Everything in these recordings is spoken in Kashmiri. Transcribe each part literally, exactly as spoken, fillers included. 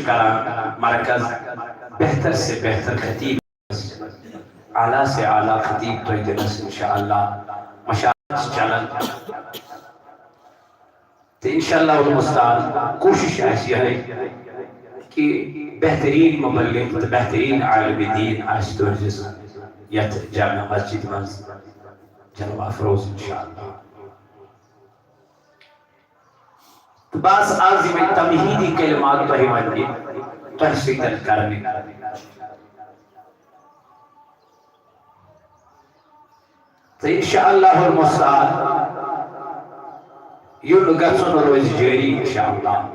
کران مرکز بہتر سے بہتر خطیب، اعلیٰ سے اعلیٰ خطیب تۄہہِ دِنس انشاءاللہ مشاعرٕ چھِ چلان۔ تہٕ انشاءاللہ المستعان کوٗشِش آسہِ یِہے کہِ بہتریٖن مبلغ تہٕ بہتریٖن عالم دیٖن آسہِ تُہٕنٛزِس یتھ جامع مسجد منٛز جلوہ افروز انشاءاللہ۔ تہٕ بس آز یِمے تمہیدی کلمات تۄہہِ وننہِ، تۄہہِ سۭتۍ کرنہِ۔ تہٕ انشاءاللہ المستعان یُن گژھُن روزِ جٲری انشاءاللہ۔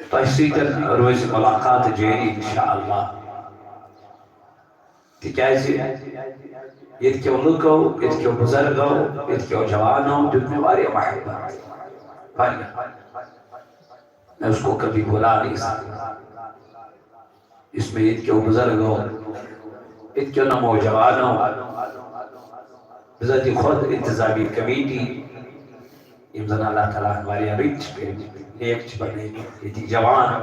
تۄہہِ سۭتۍ روزِ ملاقات جٲری انشاءاللہ۔ تِکیٛازِ ییٚتہِ کیو لُکو، ییٚتہِ کیو بُزرگو، ییٚتہِ کیو جوانو دیُت مےٚ واریاہ محبت۔ واریاہ۔ میں اس کو کبھی بھلا نہیں سکتا۔ اس میں ییٚتہِ کیو بُزرگو، ییٚتہِ کیو نوجوانو، بذات خود انتظامی کمیٹی، یِم زن اللہ تعالیٰ ہن واریاہ رٕتۍ چھِ کٔرمٕتۍ، نیک چھِ بنٲومٕتۍ، ییٚتہِ جوان،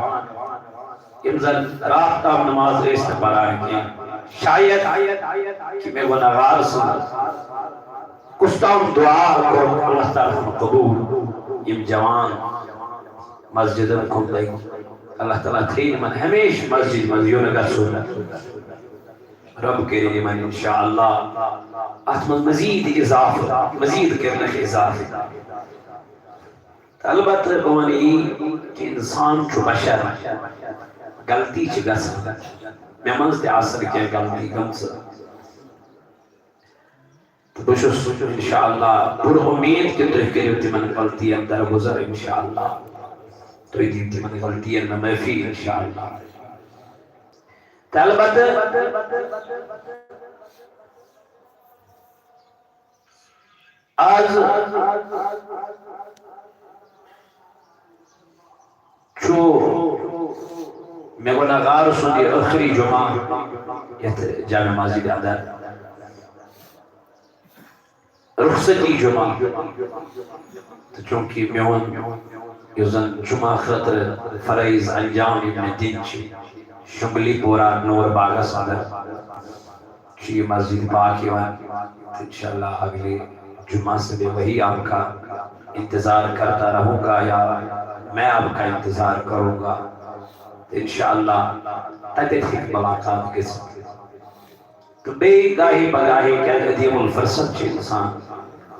یِم زن راتھ تام نماز ٲسۍ نہٕ پران کینٛہہ۔ شاید کہِ مےٚ گۄناہگار سُنٛد کُس تام دُعا کوٚر اللہ تعالیٰ ہن قبوٗل۔ یِم جوان مسجدن کُن لٔگۍ، اللہ تعالیٰ تھٲیِن یِمن ہمیشہِ مسجد منٛز یُن گژھُن۔ رب کٔرِن یِمن انشاءاللہ اتھ منٛز مزید اضافہٕ، مزید کٔرنس اضافہٕ۔ تہٕ البتہ بہٕ ونہٕ یی کہِ انسان چھُ بشر، غلطی چھِ گژھان۔ مےٚ منٛز تہِ آسن کینٛہہ غلطی گٔمژٕ۔ تہٕ بہٕ چھُس انشاءاللہ پُر اُمید کہِ تُہۍ کٔرِو تِمن غلطین درگُزر انشاءاللہ۔ تُہۍ دِیِو تِمن غلطین مےٚ معٲفی انشاءاللہ۔ تہٕ البتہ آز چھُ مےٚ گۄناہگار سُنٛد یہِ ٲخری جمعہ یتھ جامع مسجد اندر۔ رخصتی جمعہ۔ تہٕ چونکہ میون یُس زن جمعہ خٲطرٕ فرٲیض انجام یِم مےٚ دِنۍ چھِ، شُنگلی پورہ نور باغس اندر چھِ یہِ مسجد پاک یِوان۔ تہٕ انشاءاللہ اگلے جمعہ سے میں وہی آپ کا انتظار کرتا رہوں گا یا میں آپ کا انتظار کروں گا۔ تہٕ انشاءاللہ تتہِ ہیٚکہِ ملاقات گٔژھِتھ۔ تہٕ بیٚیہِ گاہے بگاہے، کیٛازِ عدیم الفرصت چھُ انسان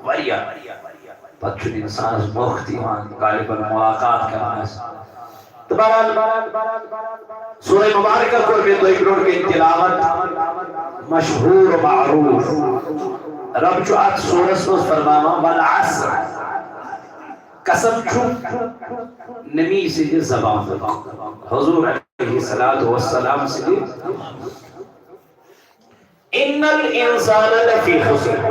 واریاہ، پتہٕ چھُنہٕ انسانس موقعہٕ تہِ یِوان غالباً ملاقات کرنس۔ تہٕ بہرحال، سورہ مبارکہ کوٚر مےٚ تۄہہِ برونٛٹھ کَنہِ تلاوت، مشہوٗر و معروٗف۔ رب چھُ اتھ سورس منٛز فرماوان، "والعصر"، قسم چھُ نبی سٕنٛدِ زبانُک، حضور علیہ الصلوۃ والسلام سٕنٛدِ، "ان الانسان لفی خسر"۔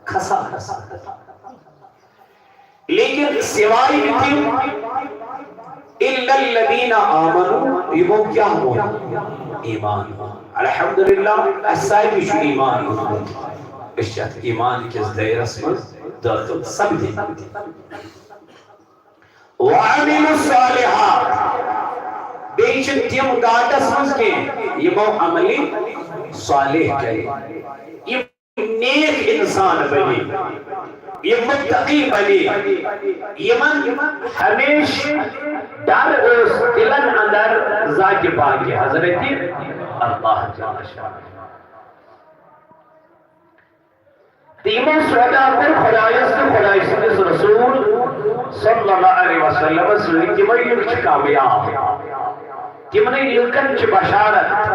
کھسا، کھسا۔ لیکن سوائے تِم، الا الذین آمنوا، یِمو کیٛاہ ووٚن؟ ایمان۔ الحمدللہ، اَسہِ سارنٕے چھُ ایمان اوٚنمُت۔ أسۍ چھِ اَتھ ایمان کِس دٲیرَس منٛز دٲخل سپدِمٕتۍ۔ وعملوا الصالحات۔ بیٚیہِ چھِ تِم گاٹس منٛز کینٛہہ یِمو عملِ صالح کرِ، یِم نیک انسان بنی، یِم متقی بنی، یِمن ہمیشہِ ڈر اوس دِلن اندر ذاتِ پاکِ حضرتِ اللہ جل شانہ۔ تہٕ یِمو سودا کوٚر خۄدایَس تہٕ خۄداے سٕنٛدِس رسول صلی اللہ علیہ وسلمس سۭتۍ، تِمے لُکھ چھِ کامیاب۔ تِمنٕے لُکن چھِ بشارت۔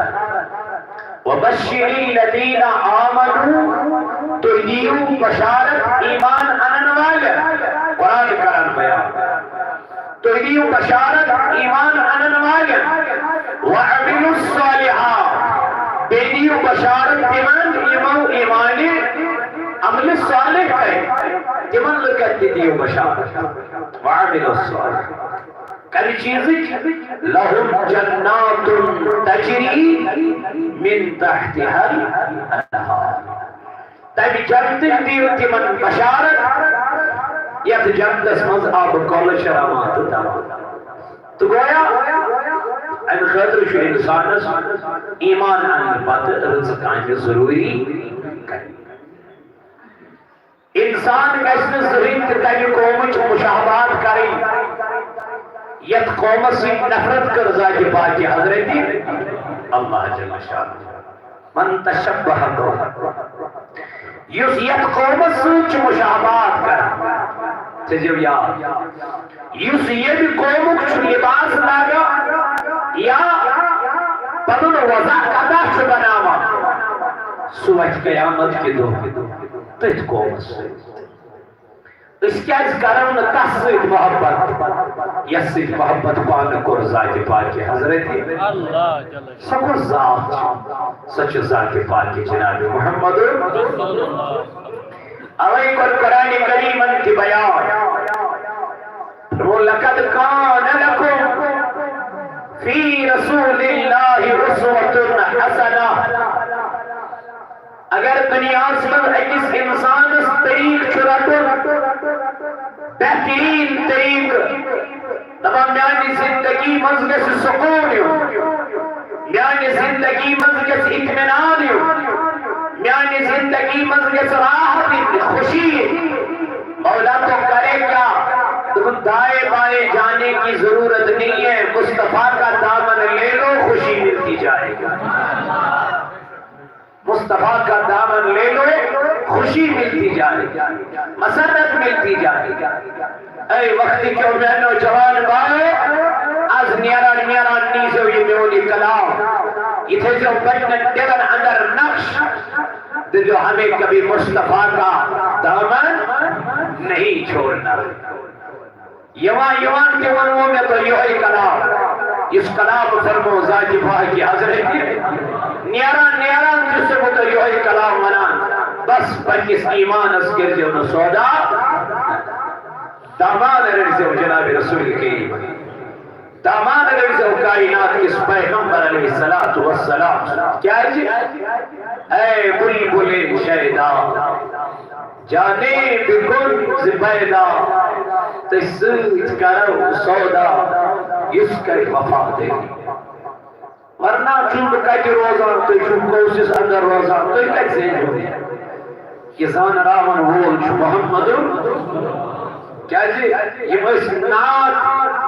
وبشر الذین آمنوا، تُہۍ دِیِو بشارت ایمان انن والٮ۪ن۔ قرآن کران بیان۔ تُہۍ دِیِو بشارت ایمان انن والٮ۪ن۔ وعملوا الصالحات۔ بیٚیہِ دِیِو بشارت تِمن یِمو ایمانِ عملِ صالح کرِ۔ تِمن لُکن تہِ دِیِو بشارت۔ وعملوا الصالحات۔ کمہِ چیٖزٕچ؟ لہم جنات تجری من تحتها الانہار۔ تمہِ جنتٕچ دِیِو تِمن بشارت، یتھ جنتس منٛز آبہٕ کۄلہٕ چھِ رواں تہٕ دواں۔ تہٕ گویا امہِ خٲطرٕ چھُ انسانس ایمان اننہٕ پتہٕ رٕژٕ کامہِ ضروٗری کرٕنۍ۔ انسان گژھِ نہٕ زٕہٕنۍ تہِ تمہِ قومٕچ مشابہت کرٕنۍ، یتھ قومس سۭتۍ نفرت کٔر ذاتِ پاکہِ حضرت اللہ جل شانہ۔ من تشبہ قوم، یُس یتھ قومس سۭتۍ چھُ مشابہت کران، تھٲیزیو یاد، یُس ییٚمہِ قومُک چھُ لباس لاگان یا پنُن وضع قطع چھُ بناوان، سُہ وتھِ قیامت کہِ دۄہ تٔتھۍ قومس سۭتۍ۔ أسۍ کیازِ کرو نہٕ تس سۭتۍ محبت، یس سۭتۍ محبت پانہٕ کوٚر ذاتِ پاکہِ حضرت؟ اللہ جل۔ سۄ کۄس ذات چھِ؟ سۄ چھِ ذاتِ پاکہِ جناب محمد۔ اوے کوٚر قرآن کریمن تہِ بیان۔ فرموو، لقد کان لکم فی رسول اللہ اسوۃ حسنہ۔ اگر دنیاہس منٛز أکِس انسانس طریقہٕ چھُ رٹُن، بہترین طریقہٕ، دپان، میانہِ زندگی منٛز گژھِ سکوٗن یُن، میانہِ زندگی منٛز گژھِ اطمینان یُن، میانہِ زندگی منٛز گژھِ راحت یِنۍ، خوشی یِنۍ۔ مولا تو کرے کیا؟ دوٚپُن، دائیں بائیں جانے کی ضرورت نہیں ہے، مصطفیٰ کا دامن لے لو، خوشی ملتی جائے گی۔ مصطفیٰ کا دامن لے لو، خوشی ملتی جائے، مسرت ملتی جائے۔ اے وقت کیو میانیو جوان بایو، از نیران نیران نیزیو یہ میون یہ کلام، یہ تھٲیزیو پننٮ۪ن دلن اندر نقش، دٔپۍزیو ہمیں کبھی مصطفیٰ کا دامن نہیں چھوڑنا۔ یوان یوان تہِ ونو مےٚ تۄہہِ یِہوٚے کلام، یُس کلام فرمو ذاتِ پاکہِ حضرت۔ نیران نیران تہِ چھُسو بہٕ تۄہہِ یِہوٚے کلام ونان، بس پننِس ایمانس کٔرۍزیو نہٕ سودا۔ دامان رٔٹۍزیو جناب رسول کریم، دامان رٔٹۍزیو کائنات کِس پیغمبر علیہ الصلوۃ والسلام۔ کیازِ؟ اے بلبل شیدا، جانے بکن ز پیدا، تُہۍ سۭتۍ کرو سودا، یُس کرِ وفادٲری۔ ورنہ چھُس بہٕ کتہِ روزان، تُہۍ چھِو قوسس اندر روزان، تُہۍ کتہِ زینہو؟ یہ زانراون وول چھُ محمد۔ کیازِ؟ یِم ٲسۍ نعت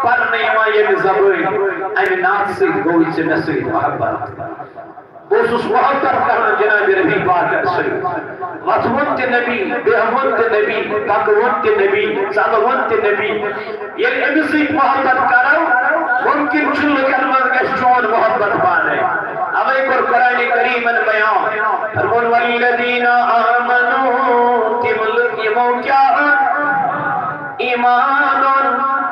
پرنہٕ یِوان ییٚمہِ زبٲنۍ، امہِ نعتہٕ سۭتۍ گوٚو ژےٚ مےٚ سۭتۍ محبت۔ بہٕ اوسُس محبت کران جناب ربی پاکس سۭتۍ۔ وۄتھوُن تہِ نبی، بیہوُن تہِ نبی، پکوُن تہِ نبی، ژلوُن تہِ نبی۔ ییٚلہِ أمِس سۭتۍ محبت کرو، ممکن چھُ لُکن منٛز گژھِ چون محبت پانے۔ اوے کوٚر قرآن کریمن بیان، فرمون، والذین آمنوا، تِم لُکھ یِمو کیٛاہ ایمان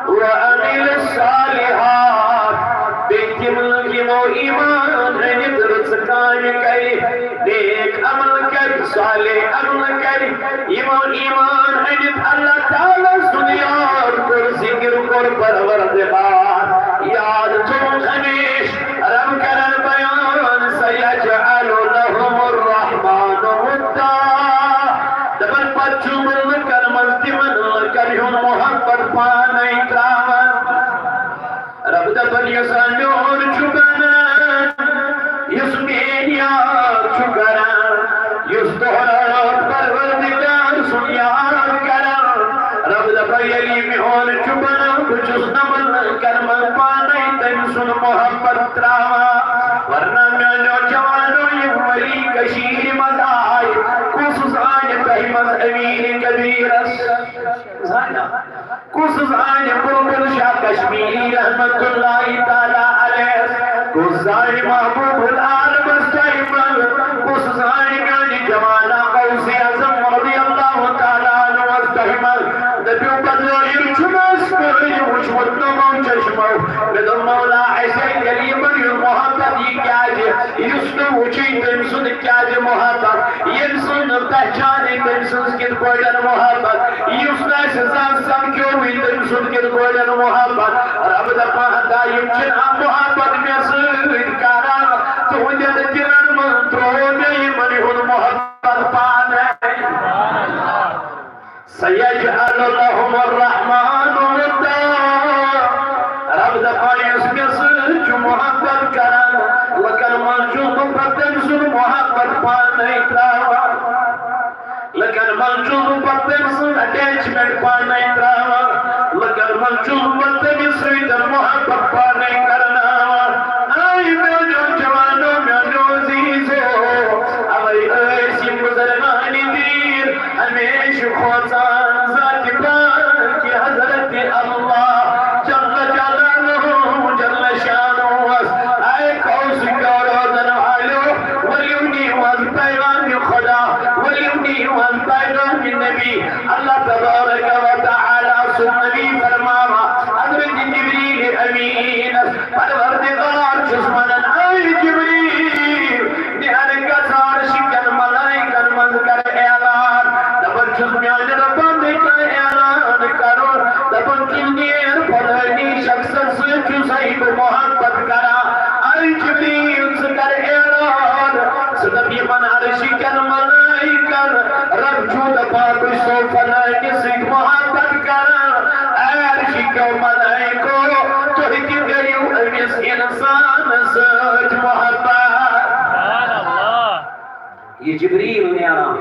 و عمل الصالحات، بیٚیہِ تِم لُکھ یِمو ایمان أنِتھ رٕژٕ کامہِ کرِ، نیک عمل کرِ، صالح عمل کرِ، یِمو ایمان أنِتھ اللہ تعالیٰ سُنٛد یاد کوٚر، ذِکِر کوٚر، پروردگار یاد تھوٚوُکھ ہمیشہٕ۔ رب کرن بیان، سیجعل لهم الرحمن ودا۔ دپن پتہٕ چھُ بہٕ لُکن منٛز تِمن لُکن ہُنٛد محبت پانے تراوان۔ رب دپن یُس زن میون چھُ بنان، یُس میٲنۍ یاد چھُ کران، یُس دۄہ راتھ پروردگار سُنٛد یاد کران، رب دپان ییٚلہِ یہِ میون چھُ بنان، بہٕ چھُس نہٕ یِمن لُکن منٛز پانے تٔمۍ سُنٛد محبت تراوان۔ ورنہ میانیو جوانو، یِم ؤری کٔشیٖرِ منٛز آے، کُس زانہِ تۄہہِ منٛز امیر کبیرس؟ زانہِ؟ کُس زانہِ بلبل شاہ کشمیری رحمت اللہ تعالیٰ علیہ؟ کُس زانہِ محبوب العالمس تۄہہِ منٛز؟ کُس زانہِ میانہِ جوانا غوث اعظم رضی اللہ تعالیٰ عنہس تۄہہِ منٛز؟ دٔپِو، بظٲہِر چھُنہٕ اَسہِ کٕہٕنۍ وُچھمُت نوٚمو چشمو۔ مےٚ دوٚپ، مولا، اَسہِ ہے تیٚلہِ یِمن ہُنٛد محبت، یہِ کیٛازِ؟ یُس نہٕ وُچھُن تٔمۍ سُنٛد کیٛازِ محبت؟ ییٚمۍ سُنٛد نہٕ پہچانٕے تٔمۍ سٕنٛز کِتھ پٲٹھۍ محبت؟ یُس نہٕ اَسہِ زانٛہہ سمکھیووٕے تٔمۍ سُنٛد کِتھ پٲٹھۍ محبت؟ رب دپان، ہتا یِم چھِنہٕ اَتھ محبت مےٚ سۭتۍ کران، تُہنٛدٮ۪ن دِلن منٛز ترٛوو مےٚ یِمن ہُنٛد محبت پانے۔ سید يجعل لهم الرحمن ودا۔ رب دپان، یُس مےٚ سۭتۍ چھُ محبت کران، لُکن منٛز چھُس بہٕ پتہٕ تٔمۍ سُنٛد محبت پانے تراوان۔ لُکن منٛز چھُس بہٕ پتہٕ تٔمۍ سٕنٛز attachment پانے تراوان۔ لُکن منٛز چھُس بہٕ پتہٕ تٔمِس سۭتۍ محبت پانے کرناوان۔ اے میانیو جوانو، میانیو عزیزو، اوے ٲسۍ یِم بزرگان دین ہمیشہِ کھوژان ذاتِ پاکِ حضرت اللہ جل جلالہ جل شانہ۔ اے قوس کیو روزن والیو، ؤلِو نِیِو حظ پیغامِ خدا، ؤلِو نِیِو حظ پیغامِ نبی۔ اللہ تبارک و تعالیٰ سُنٛد نبی فرماوان، حضرت جبریل امینس پروردگار چھُس ونان، اے جبریل، نیر گژھ عرشہِ کٮ۪ن ملائکن منٛز کر اعلان، دپان چھُس، میانہِ رۄبن نہٕ کانٛہہ اعلان کرُن، دپان چھُس، نیر فلٲنی شخصس سۭتۍ چھُسے بہٕ محبت کران۔ اے جبریل، ژٕ کر اعلان، ژٕ دپ یِمن عرشہِ کٮ۪ن ملائکن، رب چھُ دپان، بہٕ چھُسو فلٲنہِ سۭتۍ محبت کران۔ اے عرشہِ کیو ملائکو، تُہۍ تہِ کٔرِو أمِس انسانس سۭتۍ محبت۔ سبحان اللہ۔ یہِ جبریل نیران،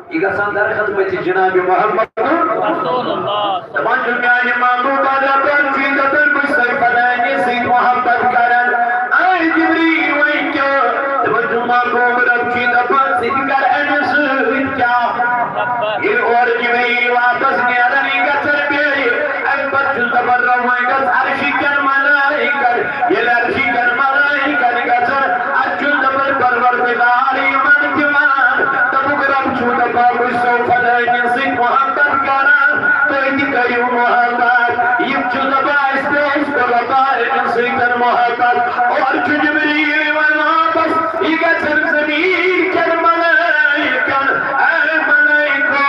یہِ گژھان در خدمت جناب محمد۔ رسول اللہ۔ دپان چھُ، میانہِ محبوبہ، دپان چھُ، دپان بہٕ چھُسے فلٲنہِ سۭتۍ محبت کران۔ اے جبریل، وۄنۍ کیٛاہ؟ دپان چھُ، محبوب رب چھُ دپان، ژٕ تہِ کر أمِس سۭتۍ کیٛاہ؟ ییٚلہِ اورٕ جبریل واپس نیران، یہِ گژھان بیٚیہِ۔ اَمہِ پتہٕ چھُس دپان، رب وۄنۍ گژھ عرشہِ کٮ۪ن ملائکن۔ ییٚلہِ عرشہِ کٮ۪ن ملائکن گژھان، اَتہِ چھُس دپان، پروردگار، یِمن تہِ وَن۔ دپُکھ، رب چھُ دپان، بہٕ چھُسو فلٲنہِ سۭتۍ محبت کران، تُہۍ تہِ کٔرِو محبت۔ یِم چھِ دپان، اَسہِ تہِ اوس کوٚرمُت أمِس سۭتۍ محبت۔ اورٕ چھُ جبریل یِوان واپس، یہِ گژھن زمین کٮ۪ن ملائکن، اے ملائکو،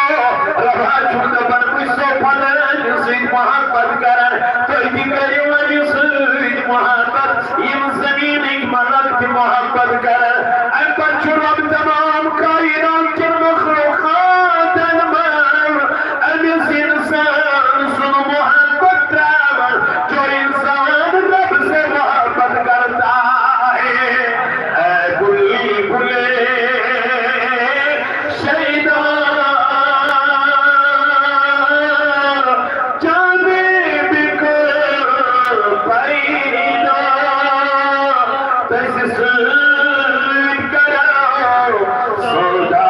رب چھُ دپان، بہٕ چھُسو فلٲنہِ سۭتۍ محبت کران، تُہۍ تہِ کٔرِو أمِس سۭتۍ محبت۔ یِم زمینٕکۍ ملک تہِ محبت کران۔ اَمہِ پتہٕ چھُ رب تمام کائنات کٮ۪ن مخلوقاتن منٛز أمِس انسان سُنٛد محبت تراوان، جو انسان رب سے محبت کرتا ہے۔ اے بلبل شیدا، جانے بکو پیدا، تس سۭتۍ کرو سودا،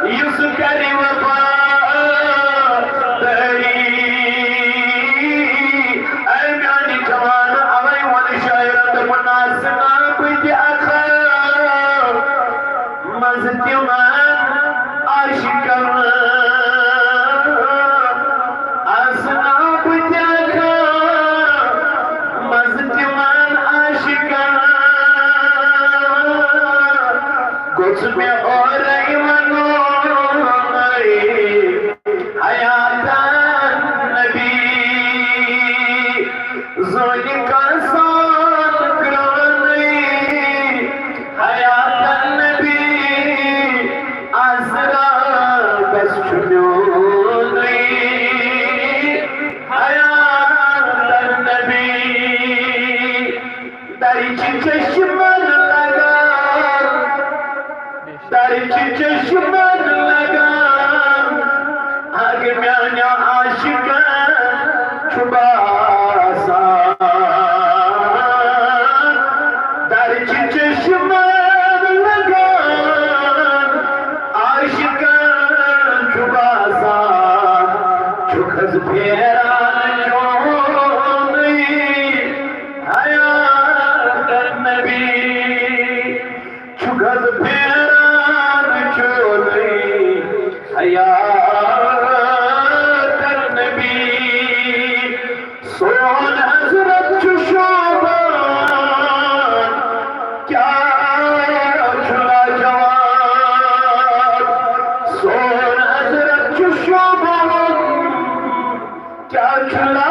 یُس کرِ وفاداری۔ اے میانہِ جوان، اوے ووٚن شاعرن، دوٚپُن، آسہٕ نا بہٕ تہِ اکھ منٛز تِمن عاشقن، آسہٕ نا بہٕ تہِ اکھ منٛز تِمن عاشقن۔ گوٚژھ مےٚ اورَے وَنُن، حیاتن نبی، زٲنہِ کانٛہہ سان گرٛانٕے۔ حیاتن نبی، آز راتس چھُ میونُے۔ حیاتن نبی، درِ چھِ چشمن لگان، درِ چھِ چشمن لگان، اگہ میانیو عاشقن چھُ باسان۔ درِ چھِ چشمن لگان، عاشقن چھُ باسان، چھُکھ حظ پھیران چونُے۔ حیاتن نبی، چھُکھ حظ پھیران چونُے۔ حیاتن نبی، سون حضرت چھُ شوبان، کیٛاہ چھُ لاجواب۔ سون حضرت چھُ شوبان، کیٛاہ چھُ لا